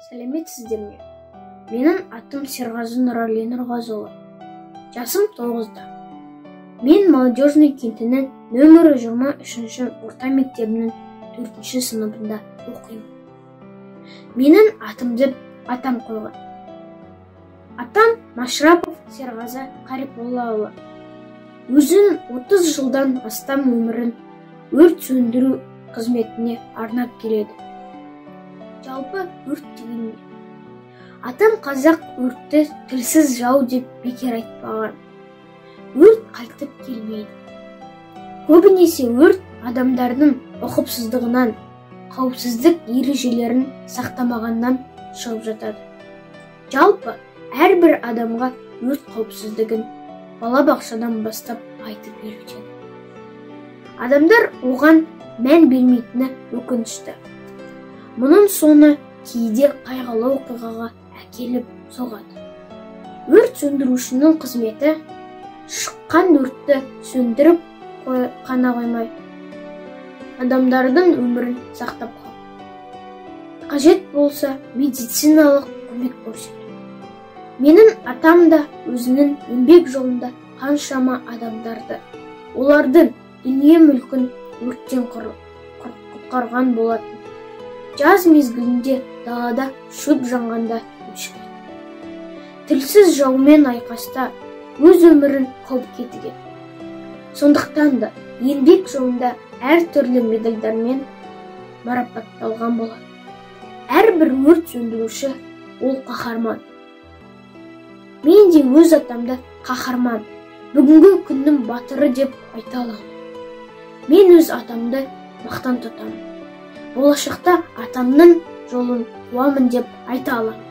Сәлеметсіздер ме? Менің атым Серғазы Нұрәли Нұрғазыұлы. Жасым 9-да. Мен Молодежный кентінің нөмірі 23-ші орта мектебінің 4-ші сыныбында оқимын. Менің атымды атам қойған. Атам Машрапов Серғазы Қариполлаұлы. Өзінің 30 жылдан астам өмірін өрт сөндіру қызметіне арнап келеді. Жалпы өрт деген не? Атам қазақ өртті тілсіз жау деп бекер айтпаған. Өрт қайтып келмейді. Көбінесе өрт адамдардың ұқыпсыздығынан, қауіпсіздік ережелерін сақтамағаннан шығып жатады. Жалпы әрбір адамға өрт қауіпсіздігін балабақшадан бастап айтып үйретеді. Адамдар оған мән бермейтіні өкінішті. Мұның соңы кейде қайғылы оқиғаға әкеліп соғады. Өрт сөндірушінің қызметі шыққан өртті сөндіріп қана қоймай, адамдардың өмірін сақтап қалу. Қажет болса медициналық көмек көрсету. Менің атам да өзінің еңбек жолында қаншама адамдарды, олардың дүние мүлкін өрттен құтқарған болатын. Жаз мезгілінде далада шөп жанғанда өшірген. Тілсіз жаумен айқаста өз өмірін қауіпке тіген. Сондықтан да еңбек жолында әртүрлі медальдармен марапатталған болады. Әрбір өрт сөндіруші ол қаһарман. Мен де өз атамды қаһарман, бүгінгі күннің батыры деп айта аламын. Мен өз атамды мақтан тұтамын. Болашақта атамның жолын қуамын деп айта аламын.